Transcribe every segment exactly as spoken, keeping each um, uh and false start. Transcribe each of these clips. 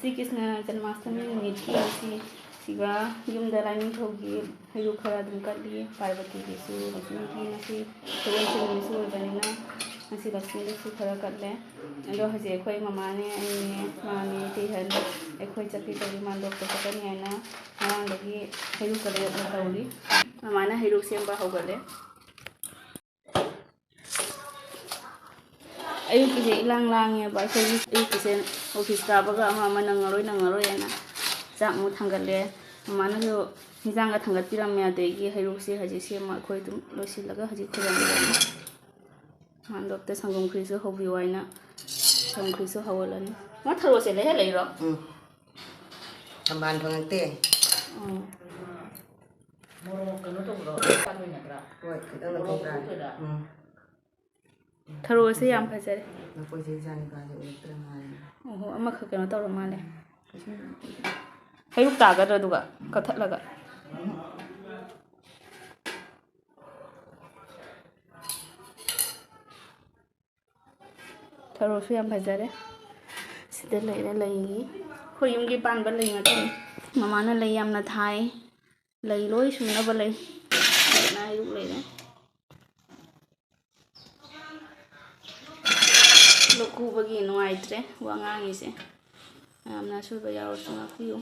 ꯁ꯭ꯔꯤ ꯀ꯭ꯔꯤꯁꯅ ꯖꯟꯃꯥꯁꯇꯃꯤ ꯅꯨꯃꯤꯠꯀꯤ ꯉꯁꯤ ꯁꯤꯕ ꯌꯨꯝꯗ ꯂꯥꯏꯅꯤꯡꯊꯧꯒꯤ ꯍꯩꯔꯨꯛ ꯈꯔ ꯑꯗꯨꯝ ꯀꯠꯂꯤ꯫ ꯄꯥꯔꯕꯇꯤꯒꯤꯁꯨ ꯍꯧꯖꯤꯛ ꯅꯨꯃꯤꯠꯀꯤ ꯉꯁꯤ ꯁꯒꯣꯜꯁꯦꯟ ꯅꯨꯃꯤꯠꯁꯨ ꯑꯣꯏꯕꯅꯤꯅ ꯉꯁꯤ ꯂꯛꯁꯃꯤꯗꯁꯨ ꯈꯔ ꯀꯠꯂꯦ꯫ ꯑꯗꯣ ꯍꯧꯖꯤꯛ ꯑꯩꯈꯣꯏ ꯃꯃꯥꯅꯦ, ꯑꯩꯅꯦ, ꯃꯥꯅꯦ, ꯏꯇꯩꯍꯟ, ꯑꯩꯈꯣꯏ ꯆꯠꯀꯦ ꯇꯧꯔꯤ, ꯃꯥꯟꯗꯣꯞꯇ ꯆꯠꯀꯅꯤ ꯍꯥꯏꯅ ꯉꯔꯥꯡꯗꯒꯤ ꯍꯩꯔꯨꯛ ꯀꯠꯂꯦ ꯇꯧꯔꯤ꯫ ꯃꯃꯥꯅ ꯍꯩꯔꯨꯛ ꯁꯦꯝꯕ ꯍꯧꯒꯠꯂꯦ꯫ ꯑꯌꯨꯛꯀꯤꯁꯦ ꯏꯂꯥꯡ ꯂꯥꯡꯉꯦꯕ꯫ ꯑꯩꯈꯣꯏꯒꯤ ꯑꯌꯨꯛꯀꯤꯁꯦ ꯑꯣꯐꯤꯁ ꯀꯥꯕꯒ ꯑꯃ ꯑꯃ ꯅꯪꯉꯔꯣꯏ ꯅꯪꯉꯔꯣꯏ ꯍꯥꯏꯅ ꯆꯥꯛ ꯑꯃꯨꯛ ꯊꯥꯡꯒꯠꯂꯦ꯫ ꯃꯃꯥꯅꯁꯨ ꯍꯤꯟꯖꯥꯡꯒ ꯊꯥꯡꯒꯠꯄꯤꯔꯝꯃꯦ꯫ ꯑꯗꯒꯤ ꯍꯩꯔꯨꯛꯁꯦ ꯍꯧꯖꯤꯛ ꯁꯦꯝꯃ ꯑꯩꯈꯣꯏ ꯑꯗꯨꯝ ꯂꯣꯏꯁꯤꯜꯂꯒ ꯍꯧꯖꯤꯛ ꯈꯨꯔꯨꯝꯒꯅꯤ꯫ ꯃꯥꯟꯗꯣꯞꯇ ꯁꯪꯒꯣꯝ ꯈ꯭ꯔꯤꯁꯨ ꯍꯧꯕꯤꯌꯨ ꯍꯥꯏꯅ ꯁꯪꯒꯣꯝ ꯈ꯭ꯔꯤꯁꯨ ꯍꯧꯍꯜꯂꯅꯤ꯫ ꯃꯥ ꯊꯔꯣꯁꯦ ꯂꯩꯍꯜꯂꯛꯏꯔꯣ? ꯎꯝ꯫ ꯊꯝꯕꯥꯜ ꯐꯪꯉꯛꯇꯦ꯫ ꯎꯝ꯫ ꯃꯣꯔꯣꯛ ꯀꯩꯅꯣ ꯇꯧꯕ꯭ꯔꯣ? ꯆꯥꯗꯣꯏ ꯅꯠꯇ꯭ꯔꯥ? ꯍꯣꯏ, ꯈꯤꯇꯪ ꯃꯣꯔꯣꯛ ꯂꯧꯊꯣꯛ ꯇꯥꯔꯦ꯫ ꯎꯝ꯫ ꯊꯔꯣꯁꯦ ꯌꯥꯝ ꯐꯖꯔꯦ꯫ ꯂꯐꯣꯏꯁꯦ ꯏꯆꯥ ꯅꯨꯄꯥꯁꯦ ꯑꯣꯏꯔꯛꯇ꯭ꯔ ꯃꯥꯜꯂꯦ꯫ ꯑꯣꯍꯣ, ꯑꯃꯈꯛ ꯀꯩꯅꯣ ꯇꯧꯔ ꯃꯥꯜꯂꯦ꯫ ꯀꯩꯁꯨ ꯌꯥꯝ ꯍꯩꯔꯨꯛ ꯇꯥꯒꯗ꯭ꯔꯥ ꯑꯗꯨꯒ ꯀꯛꯊꯠꯂꯒ? ꯎꯝ꯫ ꯊꯔꯣꯁꯨ ꯌꯥꯝ ꯐꯖꯔꯦ꯫ ꯁꯤꯗ ꯂꯩꯔꯦ ꯂꯩꯒꯤ꯫ ꯑꯩꯈꯣꯏ ꯌꯨꯝꯒꯤ ꯄꯥꯟꯕ ꯂꯩ ꯉꯥꯛꯇꯅꯤ꯫ ꯃꯃꯥꯅ ꯂꯩ ꯌꯥꯝꯅ ꯊꯥꯏ꯫ ꯂꯩ ꯂꯣꯏ ꯁꯨꯅꯕ ꯂꯩ꯫ ꯁꯤꯗꯅ ꯍꯩꯔꯨꯛ ꯂꯩꯔꯦ꯫ ꯂꯣꯛ ꯈꯨꯕꯒꯤ ꯅꯨꯡꯉꯥꯏꯇ꯭ꯔꯦ ꯋꯥ ꯉꯥꯡꯉꯤꯁꯦ꯫ ꯃꯌꯥꯝꯅ ꯑꯁꯣꯏꯕ ꯌꯥꯎꯔꯁꯨ ꯉꯥꯛꯄꯤꯌꯨ꯫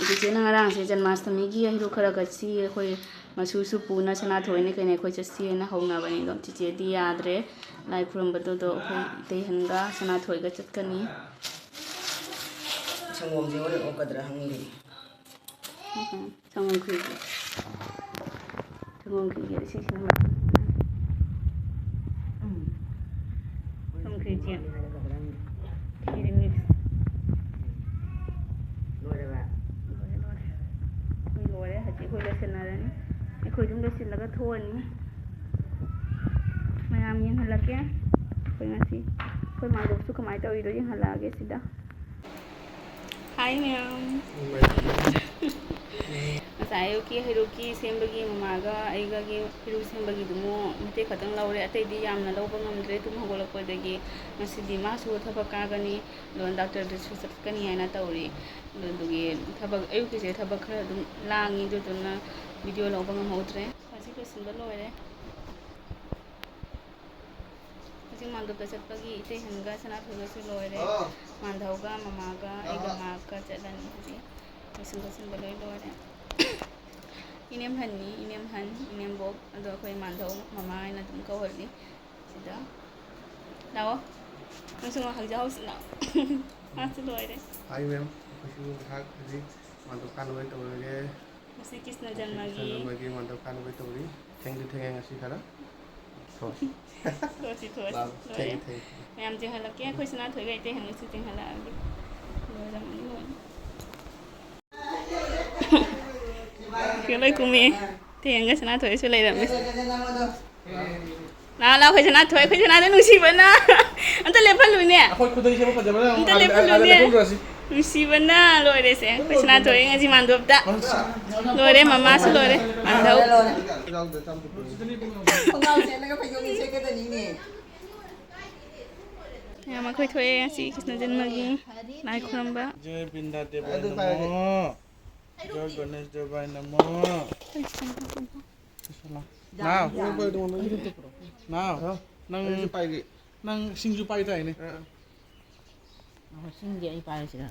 ꯆꯤꯆꯦꯅ ꯉꯔꯥꯡꯁꯦ ꯖꯟꯃꯥꯁꯇꯃꯤꯒꯤ ꯍꯩꯔꯨꯛ ꯈꯔ ꯀꯠꯁꯤ, ꯑꯩꯈꯣꯏ ꯃꯆꯨꯁꯨ ꯄꯨꯅ ꯁꯅꯥꯊꯣꯏꯅꯦ ꯀꯩꯅꯣ ꯑꯩꯈꯣꯏ ꯆꯠꯁꯤꯅ ꯍꯧꯅꯕꯅꯦ꯫ ꯑꯗꯣ ꯆꯤꯆꯦꯗꯤ ꯌꯥꯗ꯭ꯔꯦ, ꯂꯥꯏ ꯈꯨꯔꯨꯝꯕꯗꯨꯗꯣ ꯑꯩꯈꯣꯏ ꯏꯇꯩꯍꯟꯒ ꯁꯅꯥꯊꯣꯏꯒ ꯆꯠꯀꯅꯤ꯫ ꯁꯪꯒꯣꯝꯁꯦ ꯍꯣꯔꯦꯟ ꯑꯣꯛꯀꯗ꯭ꯔꯥ ꯈꯪꯗꯦ꯫ ꯎꯝ, ꯁꯪꯒꯣꯝ ꯈ꯭ꯔꯤꯒꯤ꯫ ꯁꯪꯒꯣꯝ ꯈ꯭ꯔꯤꯒꯤ ꯁꯤꯁꯤꯅ ꯃ-, ꯎꯝ꯫ ꯁꯪꯒꯣꯝ ꯈ꯭ꯔꯤꯁꯦ꯫ ꯈꯤꯔ ꯃꯤꯛꯁ꯫ ꯂꯣꯏꯔꯕ? ꯂꯣꯏꯔꯦ, ꯂꯣꯏꯔꯦ꯫ ꯑꯩꯈꯣꯏ ꯂꯣꯏꯔꯦ꯫ ꯍꯧꯖꯤꯛ ꯑꯩꯈꯣꯏ ꯂꯣꯏꯁꯤꯟꯅꯔꯅꯤ꯫ ꯑꯩꯈꯣꯏ ꯑꯗꯨꯝ ꯂꯣꯏꯁꯤꯜꯂꯒ ꯊꯣꯛꯑꯅꯤ꯫ ꯃꯌꯥꯝ ꯌꯦꯡꯍꯜꯂꯛꯀꯦ꯫ ꯑꯩꯈꯣꯏ ꯉꯁꯤ ꯑꯩꯈꯣꯏ ꯃꯥꯟꯗꯣꯞꯁꯨ ꯀꯃꯥꯏꯅ ꯇꯧꯔꯤꯗꯣ ꯌꯦꯡꯍꯜꯂꯛꯑꯒꯦ ꯁꯤꯗ꯫ ꯍꯥꯏ ꯃꯌꯥꯝ꯫ ꯉꯁꯥꯏ ꯑꯌꯨꯛꯀꯤ ꯍꯩꯔꯨꯛꯀꯤ ꯁꯦꯝꯕꯒꯤ ꯃꯃꯥꯒ ꯑꯩꯒꯒꯤ ꯍꯩꯔꯨꯛ ꯁꯦꯝꯕꯒꯤꯗꯨꯃꯨꯛ ꯃꯇꯦꯛ ꯈꯛꯇꯪ ꯂꯧꯔꯦ, ꯑꯇꯩꯗꯤ ꯌꯥꯝꯅ ꯂꯧꯕ ꯉꯝꯗ꯭ꯔꯦ꯫ ꯇꯨꯝ ꯍꯧꯒꯠꯂꯛꯄꯗꯒꯤ ꯉꯁꯤꯗꯤ ꯃꯥꯁꯨ ꯊꯕꯛ ꯀꯥꯒꯅꯤ, ꯑꯗꯨꯒ ꯗꯥꯛꯇꯔꯗꯁꯨ ꯆꯠꯀꯅꯤ ꯍꯥꯏꯅ ꯇꯧꯔꯤ꯫ ꯑꯗꯨꯗꯨꯒꯤ ꯊꯕꯛ ꯑꯌꯨꯛꯀꯤꯁꯦ ꯊꯕꯛ ꯈꯔ ꯑꯗꯨꯝ ꯂꯥꯡꯉꯤ, ꯑꯗꯨꯗꯨꯅ ꯚꯤꯗꯤꯑꯣ ꯂꯧꯕ ꯉꯝꯍꯧꯗ꯭ꯔꯦ꯫ ꯉꯁꯤ ꯂꯣꯏꯁꯤꯟꯕ ꯂꯣꯏꯔꯦ꯫ ꯍꯧꯖꯤꯛ ꯃꯥꯟꯗꯣꯞꯇ ꯆꯠꯄꯒꯤ ꯏꯇꯩꯍꯟꯒ ꯁꯅꯥꯊꯣꯏꯒꯁꯨ ꯂꯣꯏꯔꯦ꯫ ꯑꯥ꯫ ꯃꯥꯟꯙꯧꯒ ꯃꯃꯥꯒ ꯑꯩꯒ ꯑꯥ꯫ ꯃꯥꯒ ꯆꯠꯂꯅꯤ ꯍꯧꯖꯤꯛ꯫ ꯂꯣꯏꯁꯤꯟ ꯈꯣꯠꯆꯤꯟꯕ ꯂꯣꯏ ꯂꯣꯏꯔꯦ꯫ ꯏꯅꯦꯝꯍꯟꯅꯤ, ꯏꯅꯦꯝꯍꯟ, ꯏꯅꯦꯝꯕꯣꯛ, ꯑꯗꯣ ꯑꯩꯈꯣꯏ ꯃꯥꯟꯙꯧ ꯃꯃꯥ ꯍꯥꯏꯅ ꯑꯗꯨꯝ ꯀꯧꯍꯜꯂꯤ꯫ ꯁꯤꯗ ꯂꯥꯛꯑꯣ꯫ ꯅꯪꯁꯨ ꯉꯥꯏꯍꯥꯛ ꯍꯪꯖꯍꯧꯁꯤ ꯂꯥꯛꯑꯣ꯫ ꯃꯥꯁꯨ ꯂꯣꯏꯔꯦ꯫ ꯍꯥꯏ ꯃꯦꯝ, ꯑꯩꯈꯣꯏꯁꯨ ꯉꯥꯏꯍꯥꯛ ꯍꯧꯖꯤꯛ ꯃꯥꯟꯗꯣꯞ ꯀꯥꯟꯅꯕ ꯇꯧꯔꯒꯦ꯫ ꯉꯁꯤ ꯀ꯭ꯔꯤꯁꯅ ꯉꯁꯤ ꯀ꯭ꯔꯤꯁꯅ ꯖꯟꯃꯒꯤ ꯖꯟꯃꯒꯤ ꯃꯥꯟꯗꯣꯞ ꯀꯥꯟꯅꯕ ꯇꯧꯔꯤ꯫ ꯊꯦꯡꯗꯤ ꯊꯦꯡꯉꯦ ꯉꯁꯤ ꯈꯔ꯫ ꯊꯣꯛꯑꯁꯤ꯫ ꯊꯣꯛꯑꯁꯤ, ꯊꯣꯛꯑꯁꯤ꯫ ꯂꯥꯛꯑꯣ, ꯂꯣꯏꯔꯦ꯫ ꯊꯦꯡꯉꯦ, ꯊꯦꯡꯉꯦ꯫ ꯃꯌꯥꯝ ꯆꯦꯟꯍꯜꯂꯛꯀꯦ, ꯑꯩꯈꯣꯏ ꯁꯅꯥꯊꯣꯏꯒ ꯏꯇꯩꯍꯟꯒꯁꯨ ꯆꯦꯟꯍꯜꯂꯛꯑꯒꯦ꯫ ꯂꯣꯏꯔꯝꯃꯅꯤ, ꯂꯣꯏꯔꯦ꯫ ꯁꯤ ꯂꯣꯏ ꯀꯨꯝꯃꯛꯑꯦ꯫ ꯏꯇꯩꯍꯟꯒ ꯁꯅꯥꯊꯣꯏꯁꯨ ꯂꯩꯔꯝꯃꯦ꯫ ꯂꯥꯛꯑꯣ, ꯂꯥꯛꯑꯣ, ꯑꯩꯈꯣꯏ ꯁꯅꯥꯊꯣꯏ, ꯑꯩꯈꯣꯏ ꯁꯅꯥꯊꯣꯏ ꯅꯨꯡꯁꯤꯕꯅ꯫ ꯑꯝꯇ ꯂꯦꯞꯍꯜꯂꯨꯅꯦ꯫ ꯑꯩꯈꯣꯏ ꯈꯨꯗꯩ ꯁꯦꯠꯄ ꯐꯖꯕꯅ ꯑꯝꯇ ꯑꯥꯗ, ꯑꯥꯗ ꯂꯦꯞꯍꯜꯂꯨꯅꯦ꯫ ꯂꯦꯞꯍꯜꯂꯨꯔꯁꯤ꯫ ꯅꯨꯡꯁꯤꯕꯅ ꯂꯣꯏꯔꯦꯁꯦ꯫ ꯑꯩꯈꯣꯏ ꯁꯅꯥꯊꯣꯏ ꯉꯁꯤ ꯃꯥꯟꯗꯣꯞꯇ꯫ ꯂꯣꯏꯔꯦ, ꯃꯃꯥꯁꯨ ꯂꯣꯏꯔꯦ꯫ ꯃꯥꯟꯗꯧ꯫ ꯈꯣꯡꯒ꯭ꯔꯥꯎ ꯁꯦꯠꯂꯒ ꯐꯩꯖꯣꯝ ꯁꯦꯠꯀꯗꯕꯅꯤꯅꯦ꯫ ꯃꯌꯥꯝ ꯑꯩꯈꯣꯏ ꯊꯣꯛꯑꯦ ꯉꯁꯤ ꯀ꯭ꯔꯤꯁꯅ ꯖꯟꯃꯒꯤ ꯂꯥꯏ ꯈꯨꯔꯨꯝꯕ꯫ ꯖꯣꯏ ꯕ꯭ꯔꯤꯟꯗꯥ ꯗꯦꯕꯥꯏ ꯑꯗꯨ ꯄꯥꯏꯔꯒꯦ꯫ ꯅꯃꯣ꯫ ꯖꯣꯏ ꯒꯅꯦꯁ ꯗꯦꯕꯥꯏ ꯅꯃꯣ꯫ ꯅꯥꯎ꯫ ꯅꯥꯎ꯫ ꯅꯪ, ꯑꯩꯁꯨ ꯄꯥꯏꯒꯦ꯫ ꯅꯪ ꯁꯤꯡꯖꯨ ꯄꯥꯏ ꯇꯥꯏꯅꯦ꯫ ꯑ꯫ ꯁꯤꯡꯗꯤ ꯑꯩ ꯄꯥꯏꯔꯁꯤꯔ?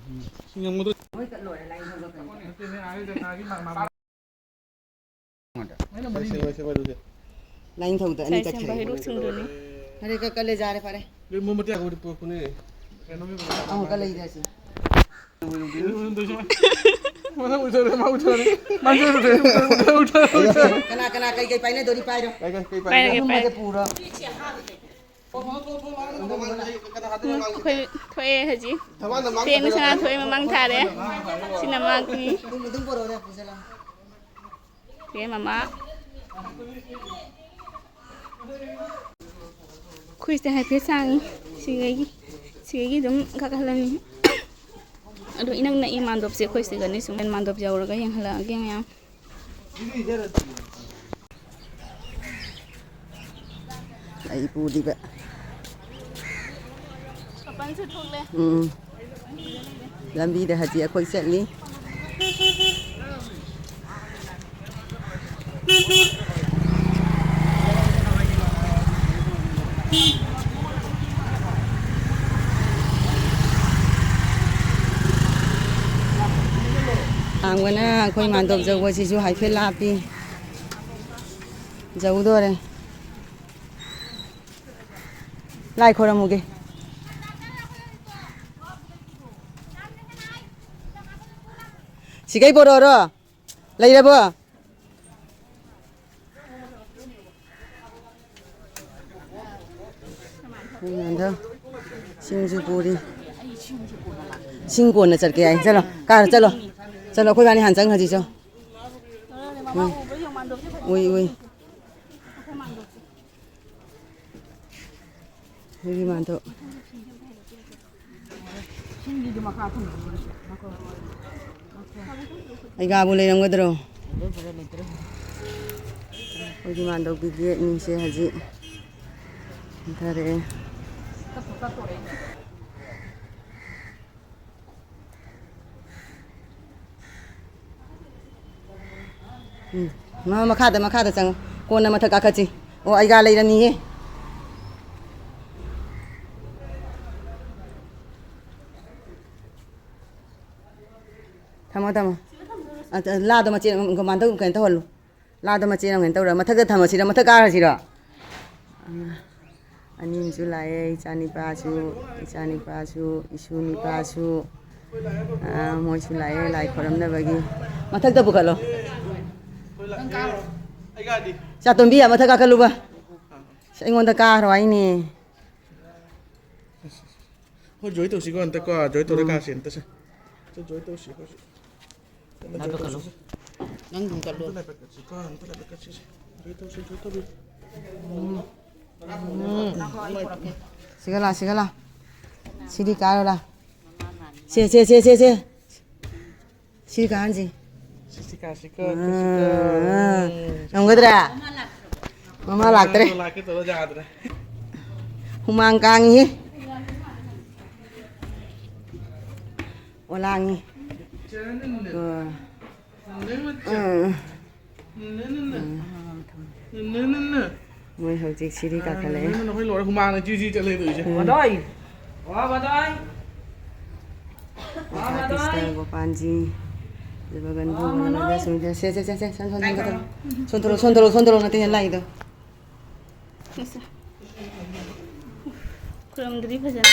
ꯁꯤꯡ ꯌꯥꯝꯒꯗ꯭ꯔꯣ? ꯅꯠꯇꯦꯅꯦ, ꯑꯥ ꯖꯒꯥꯒꯤ ꯃꯥ-, ꯃꯥ-, ꯂꯥꯏꯅꯤꯡꯊꯧꯗ ꯑꯅꯤ ꯆꯠꯈ꯭ꯔꯦ꯫ ꯁꯦꯝꯕ ꯍꯩꯔꯨꯛꯁꯤꯡꯗꯨꯅꯤ꯫ ꯑꯔꯦ, ꯀ-, ꯀ ꯂꯦ ꯖꯥ ꯔꯦ, ꯐꯔꯦ꯫ ꯂꯣꯏ ꯃꯣꯝꯕꯇꯤ ꯑꯒꯔꯕꯇꯤ ꯄꯨꯔꯛꯄꯅꯦ꯫ ꯑꯃꯨꯛꯀ ꯂꯩꯗ ꯁꯤ꯫ ꯃꯁꯛ ꯎꯠꯊꯣꯔꯛꯑꯦ, ꯃꯥ ꯎꯠꯊꯣꯔꯛꯑꯦ꯫ ꯃꯥ ꯎꯠꯊꯣꯔꯛꯑꯦ, ꯎꯠꯊꯣꯔꯛꯑꯦ, ꯎꯠꯊꯣꯔꯛꯑꯦ꯫ ꯀꯅꯥ, ꯀꯅꯥ ꯀꯩ ꯀꯩ ꯄꯥꯏꯅꯗꯣꯔꯤ ꯄꯥꯏꯔꯣ꯫ ꯀꯩ, ꯀꯩ, ꯀꯩ ꯄꯥꯏꯔꯒꯦ, ꯑꯗꯨꯝꯕꯗ ꯄꯥꯏꯔꯒꯦ꯫ ꯄꯨꯔꯣ꯫ ꯑꯩꯈꯣꯏ ꯊꯣꯛꯑꯦ ꯍꯧꯖꯤꯛ꯫ ꯊꯦꯡꯅ ꯁꯅꯥ ꯊꯣꯛꯑꯦ, ꯃꯃꯥꯡ ꯊꯥꯔꯦ꯫ ꯁꯤꯅ ꯃꯥꯒꯤ꯫ ꯑꯗꯨꯝ, ꯑꯗꯨꯝ ꯄꯨꯔꯛꯑꯣꯅꯦ, ꯄꯨꯁꯜꯂꯣ꯫ ꯁꯦ ꯃꯃꯥ꯫ ꯑꯩꯈꯣꯏꯁꯦ ꯍꯥꯏꯐꯦꯠ ꯁꯥꯡꯉꯤ꯫ ꯁꯤꯒꯩꯒꯤ, ꯁꯤꯒꯩꯒꯤ ꯑꯗꯨꯝ ꯀꯥꯈꯠꯂꯅꯤ꯫ ꯑꯗꯣ ꯏꯅꯛ ꯅꯛꯏ ꯃꯥꯟꯗꯣꯞꯁꯦ ꯑꯩꯈꯣꯏ ꯁꯤꯗꯅꯤ꯫ ꯁꯨꯝ ꯃꯥꯟꯗꯣꯞ ꯌꯧꯔꯒ ꯌꯦꯡꯍꯜꯂꯛꯑꯒꯦ ꯃꯌꯥꯝ꯫ ꯑꯩ ꯄꯨꯔꯤꯕ꯫ ꯃꯄꯥꯟꯁꯨ ꯊꯣꯛꯂꯦ꯫ ꯎꯝ꯫ ꯂꯝꯕꯤꯗ ꯍꯧꯖꯤꯛ ꯑꯩꯈꯣꯏ ꯆꯠꯂꯤ꯫ ꯍꯥꯡꯕꯅ ꯑꯩꯈꯣꯏ ꯃꯥꯟꯗꯣꯞ ꯌꯧꯕꯁꯤꯁꯨ ꯍꯥꯏꯐꯦꯠ ꯂꯥꯞꯄꯤ꯫ ꯌꯧꯗꯣꯔꯦ꯫ ꯂꯥꯏ ꯈꯣꯏꯔꯝꯃꯨꯒꯦ꯫ ꯁꯤꯒꯩ ꯄꯣꯔꯛꯑꯣꯔꯣ? ꯂꯩꯔꯕꯣ? ꯁꯤꯡꯁꯨ ꯄꯨꯔꯤ꯫ ꯁꯤꯡ ꯀꯣꯟꯅ ꯆꯠꯀꯦ ꯍꯥꯏ꯫ ꯆꯠꯂꯣ, ꯀꯥꯔ ꯆꯠꯂꯣ꯫ ꯆꯠꯂꯣ, ꯑꯩꯈꯣꯏ ꯏꯕꯥꯅꯤ ꯍꯥꯟꯅ ꯆꯪꯈ꯭ꯔꯁꯤ, ꯆꯣ꯫ ꯎꯝ꯫ ꯎꯏ, ꯎꯏ꯫ ꯍꯦꯕꯤ ꯃꯥꯟꯗꯣ꯫ ꯑꯩꯒꯥꯕꯨ ꯂꯩꯔꯝꯒꯗ꯭ꯔꯣ? ꯑꯩꯈꯣꯏꯒꯤ ꯃꯥꯟꯗꯧꯒꯤ ꯒꯦꯠꯅꯤꯁꯦ ꯍꯧꯖꯤꯛ ꯍꯟꯊꯔꯛꯑꯦ꯫ ꯎꯝ꯫ ꯃꯥ ꯃꯈꯥꯗ, ꯃꯈꯥꯗ ꯆꯪꯉꯣ꯫ ꯀꯣꯟꯅ ꯃꯊꯛ ꯀꯥꯈꯠꯁꯤ꯫ ꯑꯣ, ꯑꯩꯒꯥ ꯂꯩꯔꯅꯤꯌꯦ꯫ ꯊꯝꯃꯣ, ꯊꯝꯃꯣ꯫ ꯑ, ꯂꯥꯗꯣ ꯃꯆꯦꯠ ꯑꯃ ꯃꯥꯟꯗꯧ ꯀꯩꯅꯣ ꯇꯧꯍꯜꯂꯨ꯫ ꯂꯥꯗꯣ ꯃꯆꯦꯠ ꯑꯃ ꯀꯩꯅꯣ ꯇꯧꯔ ꯃꯊꯛꯇ ꯊꯝꯃꯁꯤꯔ? ꯃꯊꯛ ꯀꯥꯔꯁꯤꯔꯣ? ꯑ, ꯑꯅꯤ ꯑꯃꯁꯨ ꯂꯥꯛꯑꯦ, ꯏꯆꯥꯅꯤꯄꯥꯁꯨ, ꯏꯆꯥꯅꯤꯄꯥꯁꯨ, ꯏꯁꯨ ꯅꯤꯄꯥꯁꯨ꯫ ꯑ, ꯃꯣꯏꯁꯨ ꯂꯥꯛꯑꯦ ꯂꯥꯏ ꯈꯣꯏꯔꯝꯅꯕꯒꯤ꯫ ꯃꯊꯛꯇ ꯄꯨꯈꯠꯂꯣ꯫ ꯆꯥꯇꯣꯝꯕꯤ, ꯃꯊꯛ ꯀꯥꯈꯠꯂꯨꯕ꯫ ꯑꯁ, ꯑꯩꯉꯣꯟꯗ ꯀꯥꯈ꯭ꯔꯣ ꯍꯥꯏꯅꯦ꯫ ꯍꯣꯏ, ꯖꯣꯏ ꯇꯧꯁꯤꯀꯣ, ꯑꯝꯇꯀꯣ꯫ ꯖꯣꯏ ꯇꯧꯔ ꯎꯝ꯫ ꯀꯥꯁꯦ, ꯑꯝꯇꯁꯦ꯫ ꯑꯝꯇ ꯖꯣꯏ ꯇꯧꯁꯤ, ꯑꯩꯈꯣꯏꯁꯨ꯫ ꯑꯝꯇ ꯖꯣꯏ ꯂꯥꯏꯕꯛ ꯀꯠꯂꯨ꯫ ꯇꯧꯁꯤꯁꯦ꯫ ꯅꯪ ꯑꯗꯨꯝ ꯀꯠꯂꯨ꯫ ꯑꯝꯇ ꯂꯥꯏꯕꯛ ꯀꯠꯁꯤꯀꯣ, ꯑꯝꯇ ꯂꯥꯏꯕꯛ ꯀꯠꯁꯤꯁꯦ꯫ ꯖꯣꯏ ꯇꯧꯁꯤ, ꯖꯣꯏ ꯇꯧꯕꯤ꯫ ꯎꯝ꯫ ꯎꯝ꯫ ꯁꯤꯒ ꯂꯥ, ꯁꯤꯒ ꯂꯥ꯫ ꯁꯤꯗꯤ ꯀꯥꯔꯣ ꯂꯥ꯫ ꯁꯦ, ꯁꯦ, ꯁꯦ, ꯁꯦ, ꯁꯦ꯫ ꯁꯤ ꯀꯥꯍꯟꯁꯤ꯫ ꯁꯤ, ꯁꯤ ꯀꯥꯁꯤꯀꯣ, ꯁꯤ ꯀꯥꯁꯤꯀꯣ꯫ ꯎꯝ꯫ ꯉꯝꯒꯗ꯭ꯔꯥ? ꯃꯃꯥ ꯂꯥꯛꯇ꯭ꯔꯦ꯫ ꯂꯥꯛꯀꯦ ꯇꯧꯔ ꯌꯥꯗ꯭ꯔꯦ꯫ ꯍꯨꯃꯥꯡ ꯀꯥꯡꯉꯤꯍꯦ꯫ ꯑꯣ, ꯂꯥꯡꯉꯤ꯫ ꯑꯣ꯫ ꯎꯝ꯫ ꯎꯝ꯫ ꯃꯣꯏ ꯍꯧꯖꯤꯛ ꯁꯤꯔꯤ ꯀꯥꯈꯠꯂꯛꯑꯦ꯫ ꯅꯈꯣꯏ ꯂꯣꯏꯔꯦ, ꯍꯨꯃꯥꯡꯅ ꯆꯤ ꯆꯤ ꯆꯠꯂꯦ ꯇꯧꯔꯤꯁꯦ꯫ ꯕꯗꯣꯏ! ꯋꯥ ꯕꯗꯣꯏ! ꯔꯥꯙꯥ ꯀ꯭ꯔꯤꯁꯅ, ꯒꯣꯄꯥꯜꯖꯤ, ꯖꯒꯟꯕꯨ, ꯃꯅꯣꯍꯔ, ꯁꯨꯅꯤꯇꯥ꯫ ꯁꯦ, ꯁꯦ, ꯁꯦ, ꯁꯦ, ꯁꯦ, ꯁꯣꯟꯊꯣꯔꯛꯑꯣ, ꯁꯣꯟꯊꯣꯔꯛꯑꯣ, ꯁꯣꯟꯊꯣꯔꯛꯑꯣ, ꯅꯠꯇꯦ, ꯂꯥꯏꯗꯣ꯫ ꯈꯨꯔꯨꯝꯗ꯭ꯔꯤ ꯐꯖꯅ꯫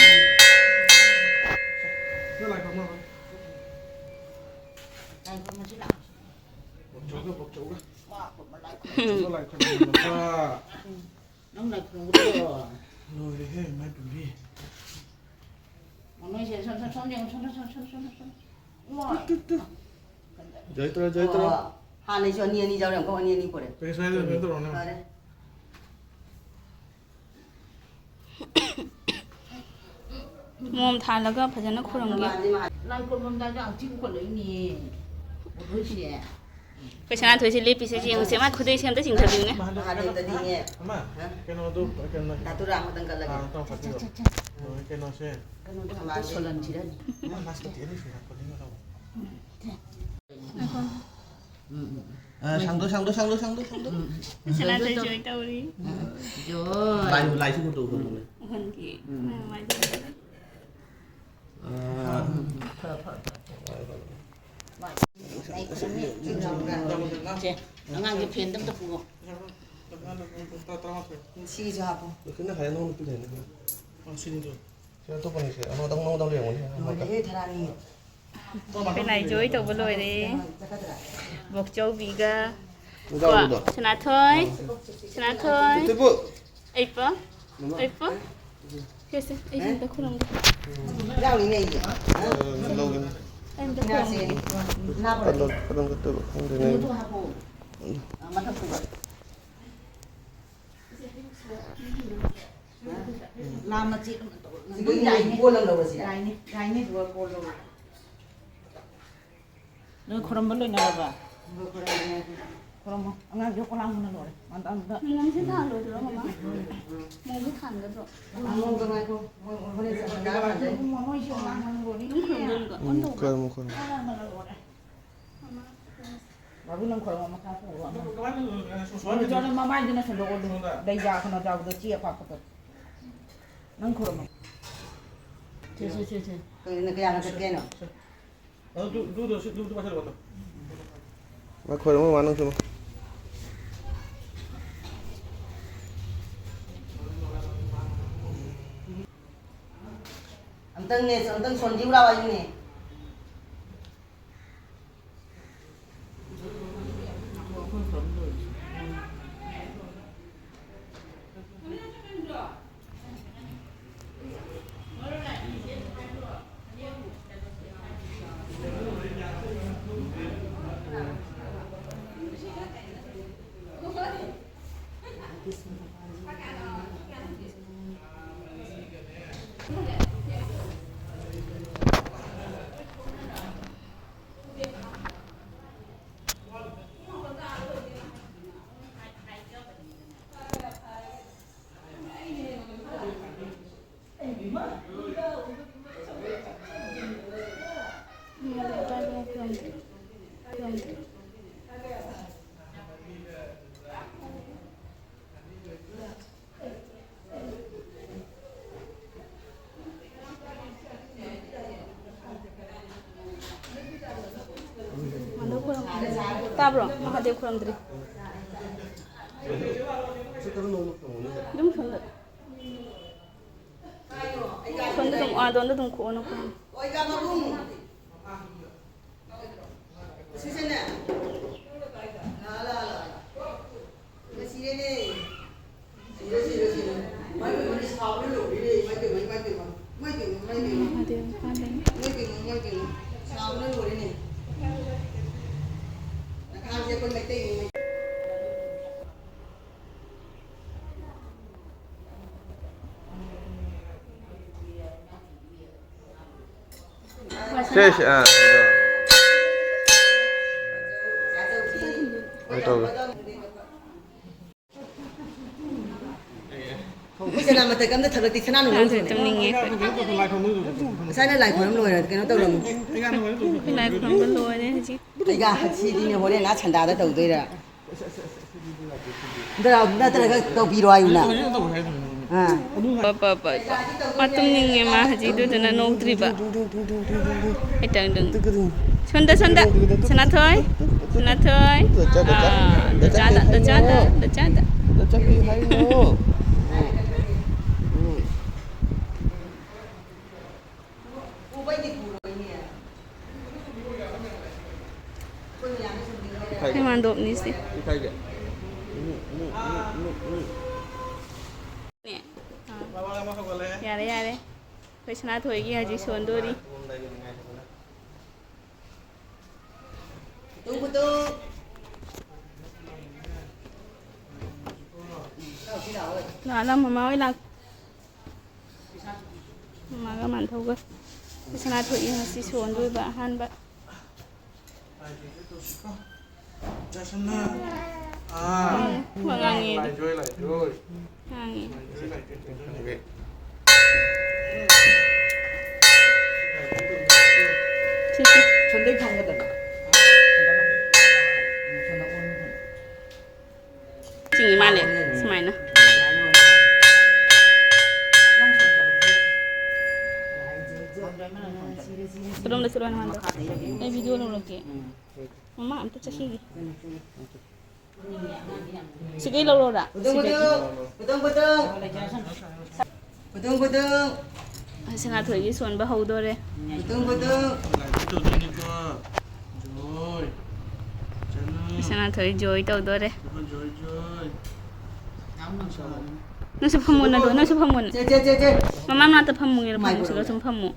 ꯕꯣꯛꯆꯧꯒ, ꯕꯣꯛꯆꯧꯒ꯫ ꯕꯣꯛꯆꯧꯒ ꯂꯥꯏ ꯈꯨꯔꯨꯝꯕ꯫ ꯅꯪ ꯂꯥꯏ ꯈꯨꯔꯨꯝꯕꯗꯣ꯫ ꯂꯣꯏꯔꯦꯍꯦ, ꯏꯃꯥꯏ ꯄꯦꯝꯃ꯫ ꯃꯃꯩꯁꯦ ꯁꯣꯝ, ꯁꯣꯝ, ꯁꯣꯝ ꯌꯦꯡꯉꯨ, ꯁꯣꯝ, ꯁꯣꯝ, ꯁꯣꯝ꯫ ꯏꯃꯥ꯫ Two, two, two. ꯖꯣꯏ ꯇꯧꯔꯣ, ꯖꯣꯏ ꯇꯧꯔꯣ꯫ ꯑꯣ꯫ ꯍꯥꯟꯅꯩꯁꯨ ꯑꯅꯤ ꯑꯅꯤ ꯌꯥꯎꯔꯦ, ꯑꯃꯨꯛ ꯑꯅꯤ ꯑꯅꯤ ꯄꯨꯔꯦ꯫ ꯄꯦꯛ ꯁ꯭ꯋꯥꯏꯗ ꯀꯩꯅꯣ ꯇꯧꯔꯣꯅꯦ꯫ ꯐꯔꯦ꯫ ꯃꯣꯝ ꯊꯥꯜꯂꯒ ꯐꯖꯅ ꯈꯨꯔꯨꯝꯒꯦ꯫ ꯂꯥꯏ ꯈꯨꯔꯨꯝꯃꯝꯗꯥꯏꯗ ꯍꯪꯆꯤꯠ ꯎꯈꯠꯂꯛꯏꯅꯦ꯫ ꯎꯗꯣꯏꯁꯦ꯫ ꯑꯩꯈꯣꯏ ꯁꯅꯥꯊꯣꯏꯁꯦ ꯂꯦꯞꯄꯤꯁꯦ ꯌꯦꯡꯉꯨꯁꯦ, ꯃꯥ ꯈꯨꯗꯩꯁꯦ ꯑꯝꯇ ꯆꯤꯡꯊꯕꯤꯌꯨꯅꯦ꯫ ꯃꯍꯥꯗꯦꯕꯇꯗꯤꯅꯦ꯫ ꯑꯃ, ꯍꯥ? ꯀꯩꯅꯣꯗꯣ, ꯀꯩꯅꯣ, ꯗꯥꯇꯨꯔꯥ ꯑꯃꯇꯪ ꯀꯠꯂꯒꯦ꯫ ꯑꯥ, ꯑꯝꯇ ꯀꯠꯄꯤꯔꯣ꯫ ꯆꯠ, ꯆꯠ, ꯆꯠ, ꯆꯠ꯫ ꯍꯣꯏ, ꯀꯩꯅꯣꯁꯦ꯫ ꯀꯩꯅꯣꯗꯣ ꯑꯝꯇ ꯁꯣꯜꯍꯟꯁꯤꯔꯅꯦ꯫ ꯑꯃ ꯅꯥꯁꯄꯇꯤ ꯑꯅꯤ ꯁꯨꯅ ꯀꯣꯜꯂꯤꯒ ꯇꯧꯕ꯫ ꯉꯥꯏꯈꯣ꯫ ꯎꯝ, ꯎꯝ꯫ ꯑ, ꯁꯥꯡꯗꯣꯛ, ꯁꯥꯡꯗꯣꯛ, ꯁꯥꯡꯗꯣꯛ, ꯁꯥꯡꯗꯣꯛ, ꯁꯥꯡꯗꯣꯛ꯫ ꯎꯝ꯫ ꯁꯅꯥꯊꯣꯏ ꯖꯣꯏ ꯇꯧꯔꯤ꯫ ꯎꯝ꯫ ꯖꯣꯏ꯫ ꯂꯥꯏ, ꯂꯥꯏꯁꯨ ꯎꯍꯟꯒꯦ꯫ ꯎꯝ꯫ ꯎꯝ, ꯃꯥꯏꯁꯦ꯫ ꯑ꯫ ꯎꯝ, ꯐꯔꯦ, ꯐꯔꯦ, ꯐꯔꯦ꯫ ꯁꯦ, ꯑꯉꯥꯡꯒꯤ ꯐꯦꯟꯗꯣ ꯑꯝꯇ ꯄꯨꯑꯣ꯫ ꯁꯤꯒꯤꯁꯨ ꯍꯥꯞꯄꯣ꯫ ꯁꯤꯅ ꯍꯥꯏ, ꯅꯉꯣꯟꯗ ꯄꯤꯗꯣꯏꯅꯦ꯫ ꯑ, ꯁꯤꯅꯤꯗꯣ꯫ ꯁꯤ ꯑꯇꯣꯞꯄꯅꯤꯁꯦ꯫ ꯑꯃꯗꯪ ꯅꯉꯣꯟꯗ ꯂꯩꯔꯝꯒꯅꯤ꯫ ꯂꯣꯏꯔꯦꯍꯦ, ꯊꯔꯥꯅꯤ꯫ ꯑꯩꯈꯣꯏ ꯂꯥꯏ ꯖꯣꯏ ꯇꯧꯕ ꯂꯣꯏꯔꯦ꯫ ꯆꯠꯀꯗ꯭ꯔꯥ? ꯕꯣꯛꯆꯧꯕꯤꯒ꯫ ꯀꯣ, ꯁꯅꯥꯊꯣꯏ꯫ ꯁꯅꯥꯊꯣꯏ꯫ ꯑꯩ ꯄꯣ꯫ ꯑꯩ ꯄꯣ꯫ ꯁꯦ, ꯁꯦ, ꯑꯩ ꯑꯝꯇ ꯈꯨꯔꯨꯝꯒꯦ꯫ ꯌꯥꯎꯔꯤꯅꯦ ꯑꯩꯒꯤ꯫ ꯑꯩ ꯑꯝꯇ ꯈꯨꯔꯨꯝꯒꯦ꯫ ꯀꯗꯣꯝ-, ꯀꯗꯣꯝ ꯆꯠꯇꯣꯏꯕ ꯈꯪꯗꯦꯅꯦ ꯑꯩꯗꯤ꯫ ꯃꯊꯛꯇꯨꯗ꯫ ꯏꯆꯦ, ꯑꯩ ꯁꯤ ꯂꯥꯝꯃ ꯆꯦꯛ ꯑꯃ ꯇꯧꯔꯒ ꯁꯤꯗꯒꯤ ꯑꯗꯨꯝ ꯌꯥꯏꯅꯦ꯫ ꯀꯣꯜ ꯑꯃ ꯂꯧꯔꯁꯤꯔꯥ? ꯌꯥꯏꯅꯦ, ꯌꯥꯏꯅꯦ, ꯑꯗꯨꯒ ꯀꯣꯜ ꯂꯧꯔꯣ꯫ ꯅꯣꯏ ꯈꯨꯔꯨꯝꯕ ꯂꯣꯏꯅꯔꯕ? ꯈꯨꯔꯨꯝꯃꯣ꯫ ꯑꯉꯥꯡꯁꯨ ꯀꯣꯂꯥꯡ ꯍꯣꯟꯅ ꯂꯣꯏꯔꯦ꯫ ꯉꯟꯇꯥ ꯑꯝꯇ꯫ ꯃꯣꯡꯁꯦ ꯊꯥꯜꯂꯣꯏꯗ꯭ꯔꯣ, ꯃꯃꯥ? ꯃꯣꯡꯁꯦ ꯊꯥꯟꯒꯗ꯭ꯔꯣ? ꯑꯉꯥꯡꯗꯣ ꯉꯥꯏꯈꯣ꯫ ꯃꯣꯏ ꯍꯣꯔꯦꯟ ꯆꯠꯄ ꯌꯥꯔꯣꯏ꯫ ꯃꯣꯏꯁꯨ ꯀꯣꯂꯥꯡ ꯍꯣꯟꯅ ꯂꯣꯏꯔꯦ꯫ ꯑꯗꯨꯝ ꯈꯨꯔꯨꯝꯗꯣꯏꯅꯤꯀꯣ? ꯎꯝ, ꯈꯨꯔꯨꯝꯃꯣ, ꯈꯨꯔꯨꯝꯃꯣ꯫ ꯀꯣꯂꯥꯡ ꯍꯣꯟꯅ ꯂꯣꯏꯔꯦ꯫ ꯃꯃꯥ꯫ ꯕꯥꯕꯨ, ꯅꯪ ꯈꯣꯏꯔꯝꯃꯣ, ꯃꯈꯥ ꯄꯨꯔꯣ ꯑꯃ꯫ ꯀꯃꯥꯏꯅ ꯇꯧꯗꯣꯏꯅꯣ? ꯁꯨꯃꯥꯏꯅ ꯅꯣꯏ ꯆꯠꯂꯣ, ꯃꯃꯥꯏꯗꯨꯅ ꯁꯦꯡꯗꯣꯛꯑꯣ ꯑꯗꯨ꯫ ꯁꯣꯝꯗ꯫ ꯂꯩꯖꯥ ꯀꯩꯅꯣ ꯆꯥꯕꯗꯣ, ꯆꯦ ꯑꯄꯥꯛꯄꯗꯣ꯫ ꯅꯪ ꯈꯣꯏꯔꯝꯃꯣ꯫ ꯁꯦ, ꯁꯦ, ꯁꯦ, ꯁꯦ꯫ ꯀꯩꯅꯣ, ꯀꯌꯥꯅ ꯆꯠꯀꯦ ꯍꯥꯏꯅꯣ? ꯑꯗꯨ, ꯑꯗꯨ, ꯑꯗꯨ, ꯑꯗꯨ, ꯑꯗꯨ ꯄꯥꯏꯁꯜꯂꯛꯑꯣ ꯑꯗꯣ꯫ ꯃꯥ ꯈꯣꯏꯔꯝꯃꯣ, ꯃꯥ ꯅꯪꯁꯨ꯫ ꯑꯝꯇꯪꯅꯦ, ꯑꯝꯇꯪ ꯁꯣꯟꯕꯤꯌꯨ ꯂꯥꯎ ꯍꯥꯏꯕꯅꯦ꯫ ꯇꯥꯕ꯭ꯔꯣ? ꯃꯍꯥꯗꯦꯕ ꯈꯨꯔꯨꯝꯗ꯭ꯔꯤ꯫ ꯑꯗꯨꯝ ꯁꯣꯝꯗ꯫ ꯁꯣꯝꯗ ꯑꯗꯨꯝ, ꯑꯥ, ꯑꯗꯣꯝꯗ ꯑꯗꯨꯝ ꯈꯣꯛꯑꯣ, ꯅꯈꯣꯡ꯫ ꯁꯤꯁꯦꯅꯦ꯫ ꯂꯥ, ꯂꯥ, ꯂꯥ, ꯂꯥ꯫ ꯁꯤꯔꯦꯅꯦ꯫ ꯁꯤꯔꯦ, ꯁꯤꯔꯦ, ꯁꯤꯔꯦ꯫ ꯃꯥꯏ ꯄꯦꯝꯃ, ꯁꯥꯕꯅ ꯂꯣꯏꯔꯦ꯫ ꯃꯥꯏ ꯄꯦꯝꯃ, ꯃꯥꯏ ꯄꯦꯝꯃ꯫ ꯃꯥꯏ ꯄꯦꯝꯃ, ꯃꯥꯏ ꯄꯦꯝꯃ꯫ ꯃꯍꯥꯗꯦꯕ ꯄꯥꯟꯕꯅꯤ꯫ ꯃꯥꯏ ꯄꯦꯝꯃ, ꯃꯥꯏ ꯄꯦꯝꯃ꯫ ꯁꯥꯕꯅ ꯂꯣꯏꯔꯦꯅꯦ꯫ ꯅꯈꯥꯡꯁꯦ ꯑꯩꯈꯣꯏ ꯃꯩꯇꯩꯅꯤ꯫ ꯁꯦ, ꯁꯦ, ꯑꯥ, ꯑꯗꯣ꯫ ꯑꯩ ꯇꯧꯒꯦ꯫ ꯑꯩꯈꯣꯏ ꯁꯅꯥ ꯃꯇꯠ ꯑꯝꯇ ꯊꯛꯂꯛꯇꯦ, ꯁꯅꯥ ꯅꯨꯡ ꯂꯧꯗ꯭ꯔꯦꯅꯦ꯫ ꯇꯨꯝꯅꯤꯡꯉꯦ ꯑꯩꯈꯣꯏꯗꯤ꯫ ꯉꯁꯥꯏꯅ ꯂꯥꯏ ꯈꯣꯏꯔꯝ ꯂꯣꯏꯔ ꯀꯩꯅꯣ ꯇꯧꯔꯝꯃꯤ꯫ ꯑꯩꯈꯣꯏ ꯂꯥꯏ ꯈꯣꯏꯔꯝꯕ ꯂꯣꯏꯔꯦ ꯍꯧꯖꯤꯛ꯫ ꯑꯩꯒ ꯍꯛꯊꯤꯗꯤꯅꯦ ꯍꯣꯔꯦꯟ ꯑꯥ ꯁꯟꯗꯥꯗ ꯇꯧꯗꯣꯏꯔꯥ? ꯅꯠꯇ꯭ꯔꯒ ꯇꯧꯕꯤꯔꯣ ꯍꯥꯏꯌꯨꯅ꯫ ꯑꯥ꯫ ꯄ, ꯄ, ꯄ, ꯄ꯫ ꯃꯥ ꯇꯨꯝꯅꯤꯡꯉꯦ ꯃꯥ ꯍꯧꯖꯤꯛ ꯑꯗꯨꯗꯨꯅ ꯅꯣꯛꯇ꯭ꯔꯤꯕ꯫ ꯑꯩ ꯇꯪ ꯇꯪ꯫ ꯁꯣꯝꯗ, ꯁꯣꯝꯗ꯫ ꯁꯅꯥꯊꯣꯏ꯫ ꯁꯅꯥꯊꯣꯏ꯫ ꯑꯥ, ꯗꯆꯥꯗ, ꯗꯆꯥꯗ, ꯗꯆꯥꯗ꯫ ꯍꯩ ꯃꯥꯟꯗꯣꯞꯅꯤꯁꯦ꯫ ꯅꯦ꯫ ꯑꯥ꯫ ꯌꯥꯔꯦ, ꯌꯥꯔꯦ꯫ ꯑꯩꯈꯣꯏ ꯁꯅꯥꯊꯣꯏꯒꯤ ꯍꯧꯖꯤꯛ ꯁꯣꯟꯗꯣꯔꯤ꯫ ꯂꯥꯛꯑꯣ, ꯂꯥꯛꯑꯣ, ꯃꯃꯥ ꯍꯣꯏ ꯂꯥꯛ-, ꯃꯃꯥꯒ ꯃꯥꯟꯊꯧꯒ꯫ ꯁꯅꯥꯊꯣꯏꯒꯤ ꯉꯁꯤ ꯁꯣꯟꯗꯣꯏꯕ ꯑꯍꯥꯟꯕ꯫ ꯋꯥ ꯉꯥꯡꯉꯦ ꯑꯗꯨ꯫ ꯉꯥꯡꯉꯦ꯫ ꯁꯤ, ꯁꯤ꯫ ꯆꯤꯡꯉꯤ ꯃꯥꯜꯂꯦ, ꯁꯨꯃꯥꯏꯅ꯫ ꯀꯗꯣꯝꯗ ꯆꯠꯂꯣ ꯍꯥꯏꯅꯣ ꯃꯥꯗꯣ? ꯑꯩ video ꯂꯧꯔꯛꯀꯦ꯫ ꯃꯃꯥ ꯑꯝꯇ ꯆꯠꯈꯤꯒꯦ꯫ ꯁꯤꯗꯩ ꯂꯧꯔꯣꯔꯥ? ꯁꯤꯗꯒꯤ꯫ ꯁꯅꯥꯊꯣꯏꯒꯤ ꯁꯣꯟꯕ ꯍꯧꯗꯣꯔꯦ꯫ ꯁꯅꯥꯊꯣꯏ joy ꯇꯧꯗꯣꯔꯦ꯫ ꯅꯪꯁꯨ ꯐꯝꯃꯣ, ꯅꯗꯣ, ꯅꯪꯁꯨ ꯐꯝꯃꯣ꯫ ꯃꯃꯥ ꯃꯅꯥꯛꯇ ꯐꯝꯃꯨ, ꯐꯝꯃꯨ, ꯁꯤꯗ ꯁꯨꯝ ꯐꯝꯃꯣ꯫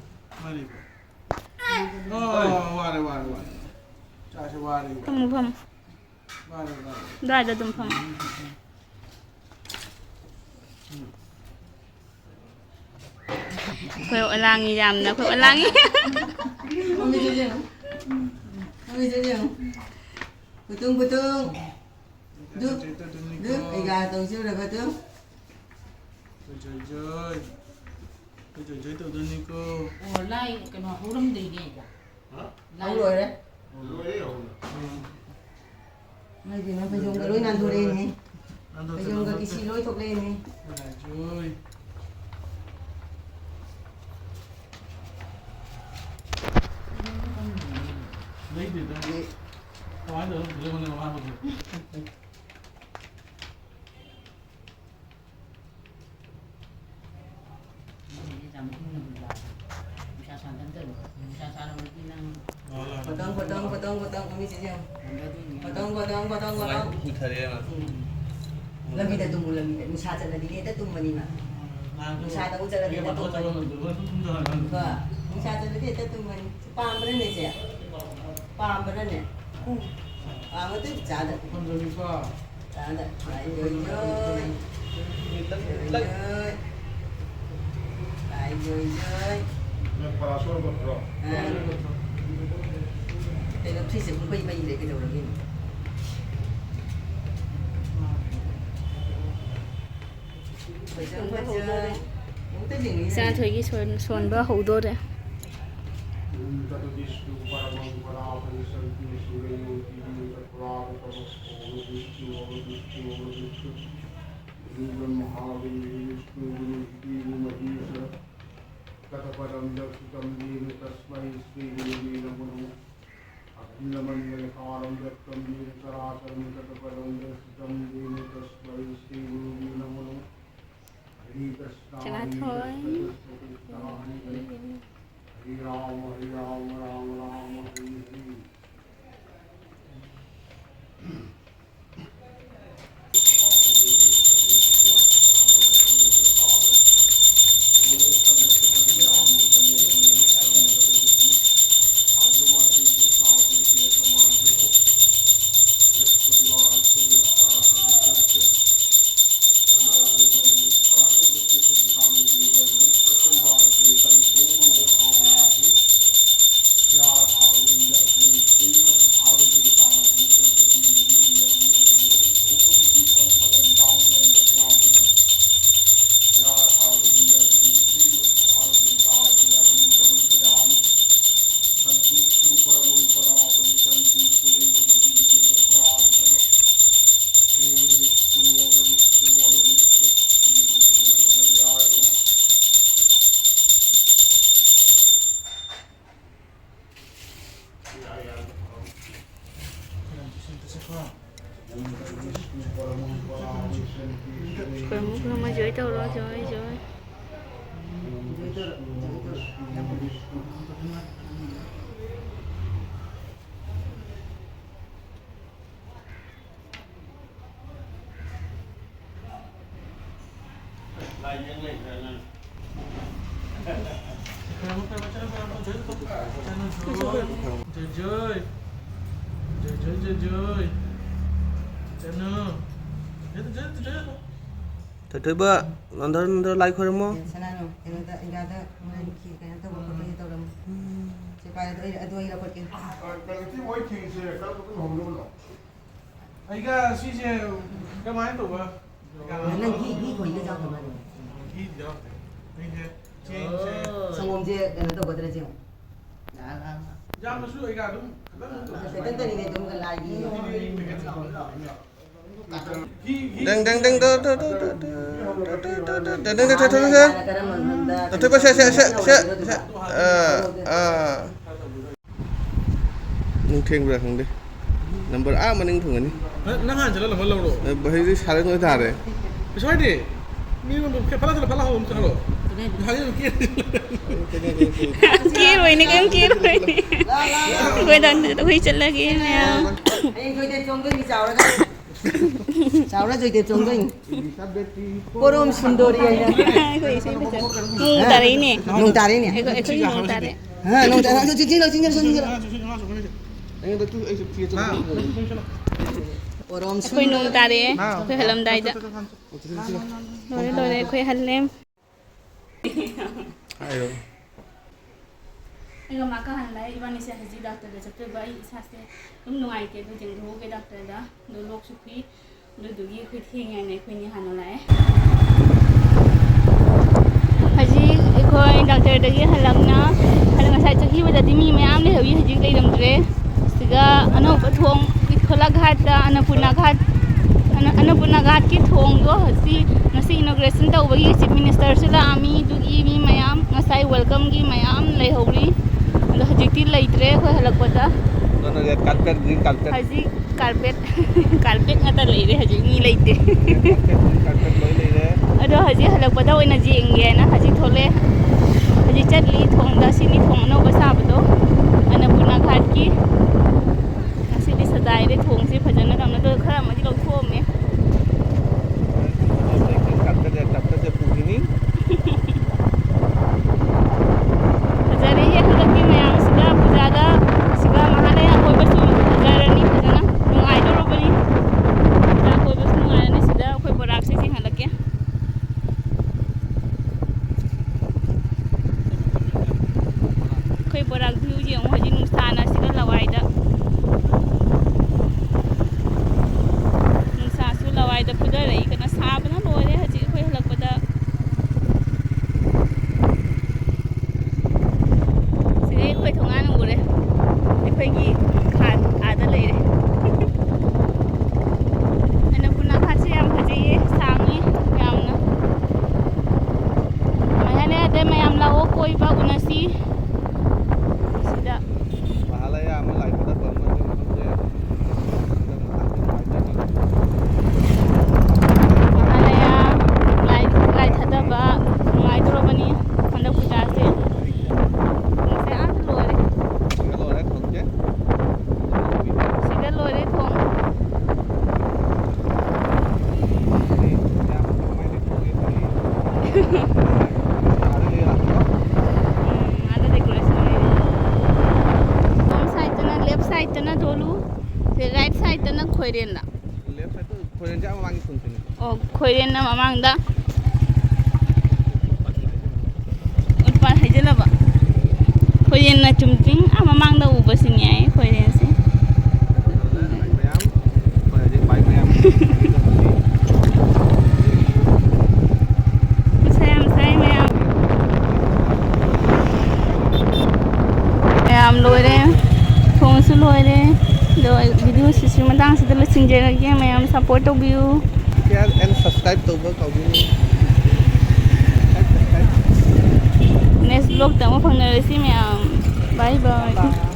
ꯐꯝꯃꯨ, ꯐꯝꯃꯨ꯫ ꯑꯗꯨꯋꯥꯏꯗ ꯑꯗꯨꯝ ꯐꯝꯃꯨ꯫ ꯑꯩꯈꯣꯏ ꯑꯣꯂꯥꯡꯉꯤ ꯌꯥꯝꯅ, ꯑꯩꯈꯣꯏ ꯑꯣꯂꯥꯡꯉꯤ꯫ ꯃꯃꯤꯠꯇꯨꯁꯨ ꯌꯦꯡꯉꯨ꯫ ꯃꯃꯤꯠꯇꯨꯁꯨ ꯌꯦꯡꯉꯨ꯫ ꯄꯨꯇꯨꯡ, ꯄꯨꯇꯨꯡ꯫ ꯗꯨ, ꯗꯨ, ꯑꯩꯒ ꯇꯧꯁꯤꯜꯂꯨꯔꯕ ꯗꯨ꯫ ꯑꯩꯈꯣꯏ ꯖꯣꯏ ꯖꯣꯏ꯫ ꯑꯩꯈꯣꯏ ꯖꯣꯏ ꯖꯣꯏ ꯇꯧꯗꯣꯏꯅꯤꯀꯣ꯫ ꯑꯣ, ꯂꯥꯏ ꯀꯩꯅꯣ ꯍꯧꯔꯝꯗꯣꯏꯅꯦ꯫ ꯍꯥ? ꯂꯥꯏ ꯍꯧ ꯂꯣꯏꯔꯦ꯫ ꯂꯣꯏꯔꯦ, ꯍꯧꯅ꯫ ꯎꯝ꯫ ꯃꯣꯏꯗꯤ ꯅꯪ ꯐꯩꯖꯣꯝꯒ ꯂꯣꯏ ꯅꯥꯟꯊꯣꯔꯛꯑꯦꯅꯦ꯫ ꯅꯥꯟꯊꯣꯛꯇꯦ, ꯐꯩꯖꯣꯝꯒ ꯅꯥꯟꯊꯣꯛꯇꯦ꯫ ꯀꯤꯁꯤ ꯂꯣꯏ ꯊꯣꯛꯂꯛꯑꯦꯅꯦ꯫ ꯂꯥꯏꯖꯣꯏ꯫ ꯂꯩꯇꯦꯗ꯫ ꯀꯃꯥꯏꯅ ꯇꯧꯔ ꯐꯤꯂꯝ ꯑꯃ ꯃꯥꯡꯕꯁꯦ? ꯅꯨꯡꯁꯥ ꯁꯥꯗꯅ ꯇꯧꯔꯣ꯫ ꯅꯨꯡꯁꯥ ꯁꯥꯔꯕꯗꯤ ꯅꯪ ꯐꯣꯇꯣꯡ, ꯐꯣꯇꯣꯡ, ꯐꯣꯇꯣꯡ, ꯐꯣꯇꯣꯡ, ꯃꯃꯤꯠꯁꯦ ꯌꯦꯡꯉꯨ꯫ ꯐꯣꯇꯣꯡ, ꯐꯣꯇꯣꯡ, ꯐꯣꯇꯣꯡ, ꯐꯣꯇꯣꯡ꯫ ꯎꯝ꯫ ꯂꯝꯕꯤꯗ ꯇꯨꯝꯃꯨ, ꯂꯝꯕꯤꯗ꯫ ꯅꯨꯡꯁꯥ ꯆꯠꯂꯗꯤ ꯍꯦꯛꯇ ꯇꯨꯝꯕꯅꯤꯅ꯫ ꯅꯨꯡꯁꯥꯗ ꯑꯃꯨꯛ ꯆꯠꯂꯗꯤ ꯍꯦꯛꯇ ꯇꯨꯝꯕꯅꯤ꯫ ꯀꯣ? ꯅꯨꯡꯁꯥ ꯆꯠꯂꯗꯤ ꯍꯦꯛꯇ ꯇꯨꯝꯕꯅꯤ꯫ ꯄꯥꯝꯕ꯭ꯔꯅꯦ, ꯆꯦ? ꯄꯥꯝꯕ꯭ꯔꯅꯦ? ꯄꯥꯝꯃꯗꯤ ꯆꯥꯗ꯫ ꯆꯥꯗ꯫ ꯂꯥꯏ ꯌꯣꯏ ꯌꯣꯏ꯫ ꯌꯣꯏ ꯌꯣꯏ꯫ ꯂꯥꯏ ꯌꯣꯏ ꯌꯣꯏ꯫ ꯅꯪ ꯄꯔꯥꯁꯣꯔ ꯒꯣꯇ꯭ꯔꯣ? ꯑꯥ꯫ ꯀꯩꯅꯣ, ꯐꯤꯁꯦ ꯄꯨꯡꯄꯩ ꯄꯩꯈ꯭ꯔꯦ, ꯀꯩꯗꯧꯔꯒꯦ? ꯏꯆꯥꯊꯣꯏꯒꯤ ꯁꯣꯟ-, ꯁꯣꯟꯕ ꯍꯧꯗꯣꯔꯦ꯫ अखिलमण्डलकारं व्याप्तं येन चराचरं तत्पदं दर्शितं येन तस्मै श्री गुरुवे नमो नमः। हरे कृष्णा, हरे कृष्णा, कृष्ण कृष्ण, हरे हरे। हरे राम, हरे राम, राम राम, हरे हरे। ꯇꯧꯔꯣ, ꯖꯣꯏ, ꯖꯣꯏ꯫ ꯖꯣꯏ, ꯖꯣꯏ, ꯖꯣꯏ, ꯖꯣꯏ, ꯖꯣꯏ꯫ ꯆꯅꯨ꯫ ꯖꯣꯏ, ꯖꯣꯏ, ꯖꯣꯏ꯫ ꯊꯣꯏꯊꯣꯏꯕ, ꯅꯟꯗ, ꯅꯟꯗ ꯂꯥꯏ ꯈꯣꯏꯔꯝꯃꯣ꯫ ꯁꯅꯥꯅꯨ, ꯀꯩꯅꯣꯗ, ꯏꯟꯗꯤꯌꯥꯗ ꯃꯣꯏ ꯀꯩꯅꯣ ꯇꯧꯕ ꯈꯣꯠꯄꯒꯤ ꯇꯧꯔꯝꯃꯤ꯫ ꯁꯦ ꯄꯥꯏ, ꯑꯗꯨ ꯑꯩ, ꯑꯗꯨ ꯑꯩ ꯂꯧꯈꯠꯀꯦ꯫ ꯀꯩꯅꯣꯗꯤ ꯃꯣꯏ ꯊꯤꯡꯉꯤꯁꯦ ꯀꯔꯝꯕ ꯍꯧꯅꯕꯅꯣ? ꯑꯩꯒ ꯁꯤꯁꯦ ꯀꯃꯥꯏꯅ ꯇꯧꯕ? ꯅꯪ ꯘꯤ, ꯘꯤ ꯈꯣꯏꯒ ꯆꯥꯎ ꯀꯃꯥꯏꯅ? ꯘꯤꯗꯤ ꯌꯥꯎꯗꯦ꯫ ꯑꯩꯁꯦ ꯆꯦꯡꯁꯦ ꯁꯪꯒꯣꯝꯁꯦ ꯀꯩꯅꯣ ꯇꯧꯒꯗ꯭ꯔꯥ ꯌꯦꯡꯉꯣ꯫ ꯌꯥꯝꯅꯁꯨ ꯑꯩꯒ ꯑꯗꯨꯝ ꯈꯤꯇꯪ ꯇꯧꯕ꯫ ꯈꯤꯇꯪ ꯇꯅꯤꯅꯦ ꯑꯗꯨꯝ ꯂꯥꯏꯒꯤ꯫ ꯘꯤ, ꯘꯤ꯫ ꯗꯪ, ꯗꯪ, ꯗꯪ, ꯗ, ꯗ, ꯗ, ꯗ, ꯗ, ꯗ, ꯗ, ꯗ, ꯗ, ꯗ, ꯗ, ꯊꯣꯏ, ꯊꯣꯏ, ꯊꯣꯏ, ꯊꯣꯏ꯫ ꯀꯔꯝꯕ ꯃꯐꯝꯗ ꯊꯣꯏ, ꯊꯣꯏ, ꯁꯦ, ꯁꯦ, ꯁꯦ, ꯁꯦ, ꯁꯦ꯫ ꯑꯥ, ꯑꯥ꯫ ꯅꯨꯡ ꯊꯦꯡꯕ꯭ꯔꯥ ꯈꯪꯗꯦ꯫ ꯅꯝꯕꯔ ꯑꯥ ꯃꯅꯤꯡ ꯊꯨꯡꯒꯅꯤ꯫ ꯅ-, ꯅꯪ ꯍꯥꯟꯅ ꯆꯠꯂ ꯂꯧꯍꯜꯂꯧꯔꯣ꯫ ꯑꯦ, ꯍꯧꯖꯤꯛꯇꯤ ꯁꯥꯔꯦ ꯂꯣꯏ ꯊꯥꯔꯦ꯫ ꯀꯩꯁꯨ ꯀꯥꯏꯗꯦ꯫ ꯃꯤ ꯑꯃ ꯐꯠ ꯂꯥꯎ ꯆꯠꯂ ꯐꯠ ꯂꯥꯎ ꯍꯧꯔ ꯑꯃ ꯆꯠꯈ꯭ꯔꯣ꯫ ꯅꯍꯥꯟꯒꯩ ꯑꯗꯨꯝ ꯀꯦ-, ꯀꯦꯔꯣꯏꯅꯦ, ꯀꯩꯝ ꯀꯦꯔꯣꯏꯅꯦ꯫ ꯑꯩꯈꯣꯏ ꯗꯥꯟꯗꯗ ꯑꯩꯈꯣꯏ ꯆꯠꯂꯒꯦ ꯃꯌꯥꯝ꯫ ꯍꯌꯦꯡ ꯊꯣꯏꯗꯦ ꯆꯣꯡꯗꯣꯏꯅꯤ ꯆꯥꯎꯔꯒ꯫ ꯆꯥꯎꯔ ꯖꯣꯏꯗꯦꯕ ꯆꯣꯡꯗꯣꯏꯅꯤ꯫ ꯄꯣꯔꯣꯝ ꯁꯨꯟꯗꯣꯔꯤ ꯍꯥꯏꯅ꯫ ꯑꯩꯈꯣꯏ ꯏꯁꯩ ꯐꯖꯕ꯫ ꯅꯣꯡ ꯇꯥꯔꯛꯏꯅꯦ꯫ ꯅꯣꯡ ꯇꯥꯔꯛꯏꯅꯦ꯫ ꯑꯩꯈꯣꯏ, ꯑꯩꯈꯣꯏ ꯅꯣꯡ ꯇꯥꯔꯦ꯫ ꯍꯥ, ꯅꯣꯡ ꯇꯥꯔꯛꯑꯦ꯫ ꯆꯤꯟꯁꯤꯜꯂꯣ, ꯆꯤꯟꯁꯤꯜꯂꯣ, ꯆꯤꯟꯁꯤꯜꯂꯣ꯫ ꯑꯩꯉꯣꯟꯗ ꯇꯨ ꯑꯩꯁꯨ ꯐꯤ ꯑꯆꯧꯕ ꯑꯃ ꯄꯨꯔꯛꯑꯣ꯫ ꯄꯣꯔꯣꯝ ꯑꯩꯈꯣꯏ ꯅꯣꯡ ꯁꯨꯟꯗꯣꯔꯤ꯫ ꯇꯥꯔꯛꯑꯦ꯫ ꯍꯥ꯫ ꯑꯩꯈꯣꯏ ꯍꯜꯂꯝꯗꯥꯏꯗ꯫ ꯆꯤꯟꯁꯤꯜꯂꯣ, ꯆꯤꯟꯁꯤꯜꯂꯣ꯫ ꯂꯣꯏꯔꯦ, ꯂꯣꯏꯔꯦ, ꯑꯩꯈꯣꯏ ꯍꯜꯂꯦ꯫ ꯍꯥꯏꯔꯣ꯫ ꯑꯩꯒ ꯃꯥ ꯀꯥꯍꯟ ꯂꯥꯛꯑꯦ꯫ ꯏꯕꯥꯅꯤꯁꯦ ꯍꯧꯖꯤꯛ ꯗꯥꯛꯇꯔꯗ ꯆꯠꯇꯣꯏꯕ꯫ ꯑꯩ ꯏꯁꯥꯁꯦ ꯑꯗꯨꯝ ꯅꯨꯡꯉꯥꯏꯇꯦ, ꯑꯗꯨ ꯌꯦꯡꯊꯣꯛꯎꯒꯦ ꯗꯥꯛꯇꯔꯗ꯫ ꯑꯗꯨ ꯂꯣꯛꯁꯨ ꯈꯨꯏ꯫ ꯑꯗꯨꯗꯨꯒꯤ ꯑꯩꯈꯣꯏ ꯊꯦꯡꯉꯦ ꯍꯥꯏꯅ ꯑꯩꯈꯣꯏꯅꯤ ꯍꯥꯟꯅ ꯂꯥꯛꯑꯦ꯫ ꯍꯧꯖꯤꯛ ꯑꯩꯈꯣꯏ ꯗꯥꯛꯇꯔꯗꯒꯤ ꯍꯜꯂꯛꯅ, ꯑꯗ ꯉꯁꯥꯏ ꯆꯠꯈꯤꯕꯗꯗꯤ ꯃꯤ ꯃꯌꯥꯝ ꯂꯩꯍꯧꯋꯤ, ꯍꯧꯖꯤꯛ ꯂꯩꯔꯝꯗ꯭ꯔꯦ꯫ ꯁꯤꯒ ꯑꯅꯧꯕ ꯊꯣꯡ, ꯈꯣꯂꯥ ꯘꯥꯠꯇ ꯑꯟꯅꯄꯨꯔꯅꯥ ꯘꯥꯠ, ꯑꯟꯅ-, ꯑꯟꯅꯄꯨꯔꯅꯥ ꯘꯥꯠꯀꯤ ꯊꯣꯡꯗꯣ ꯍꯧꯖꯤꯛ ꯉꯁꯤ inauguration ꯇꯧꯕꯒꯤ chief ministerꯁꯨ ꯂꯥꯛꯑꯝꯃꯤ, ꯑꯗꯨꯒꯤ ꯃꯤ ꯃꯌꯥꯝ, ꯉꯁꯥꯏ welcomeꯒꯤ ꯃꯌꯥꯝ ꯂꯩꯍꯧꯔꯤ꯫ ꯑꯗꯣ ꯍꯧꯖꯤꯛ ꯇꯤ ꯂꯩꯇ꯭ꯔꯦ ꯑꯩꯈꯣꯏ ꯍꯜꯂꯛꯄꯗ꯫ ꯑꯗꯨꯅ red carpet, green carpet꯫ ꯍꯧꯖꯤꯛ carpet, carpet ꯉꯥꯛꯇ ꯂꯩꯔꯦ, ꯍꯧꯖꯤꯛ ꯃꯤ ꯂꯩꯇꯦ꯫ Red carpet, green carpet ꯂꯣꯏ ꯂꯩꯔꯦ꯫ ꯑꯗꯣ ꯍꯧꯖꯤꯛ ꯍꯜꯂꯛꯄꯗ ꯑꯣꯏꯅ ꯌꯦꯡꯒꯦꯅ ꯍꯧꯖꯤꯛ ꯊꯣꯛꯂꯛꯑꯦ꯫ ꯍꯧꯖꯤꯛ ꯆꯠꯂꯤ ꯊꯣꯡꯗ, ꯁꯤꯅꯤ ꯊꯣꯡ ꯑꯅꯧꯕ ꯁꯥꯕꯗꯣ, ꯑꯟꯅꯄꯨꯔꯅꯥ ꯘꯥꯠꯀꯤ꯫ ꯉꯁꯤꯗꯤ ꯁꯖꯥꯏꯔꯦ ꯊꯣꯡꯁꯦ ꯐꯖꯅ ꯀꯪꯅ, ꯑꯗꯣ ꯈꯔ ꯑꯃꯗꯤ ꯂꯧꯊꯣꯛꯑꯝꯃꯦ꯫ Green carpet, red carpetꯁꯦ ꯄꯨꯈꯤꯅꯤ꯫ ꯐꯖꯔꯦꯍꯦ ꯍꯟꯗꯛꯇꯤ ꯃꯌꯥꯝꯁꯤꯒ ꯄꯨꯖꯥꯗ, ꯁꯤꯒ ꯃꯍꯥꯂꯌꯥ ꯀꯣꯏꯕꯁꯨ ꯐꯖꯔꯅꯤ, ꯐꯖꯅ ꯅꯨꯡꯉꯥꯏꯗꯧꯔꯕꯅꯤ꯫ ꯄꯨꯖꯥ ꯀꯣꯏꯕꯁꯨ ꯅꯨꯡꯉꯥꯏꯔꯅꯤ꯫ ꯁꯤꯗ ꯑꯩꯈꯣꯏ ꯕꯣꯔꯥꯛꯁꯦ ꯌꯦꯡꯍꯜꯂꯛꯀꯦ꯫ ꯑꯩꯈꯣꯏ ꯕꯣꯔꯥꯛ view ꯌꯦꯡꯉꯨ ꯍꯧꯖꯤꯛ ꯅꯨꯡꯁꯥꯅ ꯁꯤꯗ ꯂꯋꯥꯏꯗ꯫ ꯅꯨꯡꯁꯥꯁꯨ ꯂꯋꯥꯏꯗ ꯐꯨꯊꯔꯛꯏ꯫ ꯀꯩꯅꯣ ꯁꯥꯕꯅ ꯂꯣꯏꯔꯦ ꯍꯧꯖꯤꯛ ꯑꯩꯈꯣꯏ ꯍꯜꯂꯛꯄꯗ꯫ ꯁꯤꯗꯩ ꯑꯩꯈꯣꯏ ꯊꯣꯡꯒꯥꯟ ꯎꯔꯦ꯫ ꯑꯩꯈꯣꯏꯒꯤ ꯈꯥꯠ ꯑꯥꯗ ꯂꯩꯔꯦ꯫ ꯑꯟꯅꯄꯨꯔꯅꯥ ꯈꯥꯠꯁꯦ ꯌꯥꯝ ꯐꯖꯩꯌꯦ, ꯁꯥꯡꯉꯤ ꯌꯥꯝꯅ꯫ ꯃꯌꯥꯝ ꯂꯩꯔꯗꯤ ꯃꯌꯥꯝ ꯂꯥꯛꯑꯣ ꯀꯣꯏꯕ ꯎꯅꯁꯤ꯫ ꯁꯤꯗ ꯃꯍꯥꯂꯌꯥ ꯑꯃ ꯂꯥꯏ ꯊꯥꯗꯕ ꯑꯃ ꯁꯤ ꯃꯐꯝꯁꯦ꯫ ꯃꯍꯥꯂꯌꯥ ꯂꯥꯏ, ꯂꯥꯏ ꯊꯥꯗꯕ ꯅꯨꯡꯉꯥꯏꯗꯧꯔꯕꯅꯤ ꯍꯟꯗꯛ ꯄꯨꯖꯥꯁꯦ꯫ ꯄꯨꯡꯁꯦ ꯑꯥꯗ ꯂꯣꯏꯔꯦ꯫ ꯁꯤꯗ ꯂꯣꯏꯔꯦ ꯊꯣꯡ꯫ ꯎꯝ, ꯑꯥꯗ decoration ꯂꯩꯔꯦ꯫ Home sideꯇꯅ, left sideꯇꯅ ꯗꯣꯂꯨ, ꯁꯤ right sideꯇꯅ ꯈꯣꯏꯔꯦꯟꯗ꯫ Left sideꯇ ꯈꯣꯏꯔꯦꯟꯁꯦ ꯑꯥ ꯃꯃꯥꯡꯒꯤ ꯈꯨꯟꯁꯤꯅꯦ꯫ ꯑꯣ, ꯈꯣꯏꯔꯦꯟꯅ ꯃꯃꯥꯡꯗ꯫ ꯎꯠꯄꯥꯜ ꯍꯩꯖꯤꯜꯂꯕ꯫ ꯈꯣꯏꯔꯦꯟꯅ ꯆꯨꯝꯗ꯭ꯔꯤꯡ ꯑꯥ ꯃꯃꯥꯡꯗ ꯎꯕꯁꯤꯅꯦ ꯑꯩ ꯈꯣꯏꯔꯦꯟꯁꯦ꯫ ꯃꯌꯥꯝ, ꯍꯣꯏ, ꯍꯧꯖꯤꯛ bike ꯃꯌꯥꯝ꯫ ꯅꯨꯡꯁꯥ ꯌꯥꯝ ꯁꯥꯏ ꯃꯌꯥꯝ꯫ ꯃꯌꯥꯝ ꯂꯣꯏꯔꯦ꯫ ꯊꯣꯡꯁꯨ ꯂꯣꯏꯔꯦ꯫ ꯑꯗꯣ ꯑꯩ videoꯁꯤꯁꯨ ꯃꯇꯥꯡꯁꯤꯗ ꯂꯣꯏꯁꯤꯟꯖꯔꯒꯦ꯫ ꯃꯌꯥꯝ support ꯇꯧꯕꯤꯌꯨ꯫ Share and subscribe ꯇꯧꯕ ꯀꯥꯎꯕꯤꯅꯨ꯫ Next vlogꯇ ꯑꯃꯨꯛ ꯐꯪꯅꯔꯁꯤ ꯃꯌꯥꯝ꯫ Bye bye.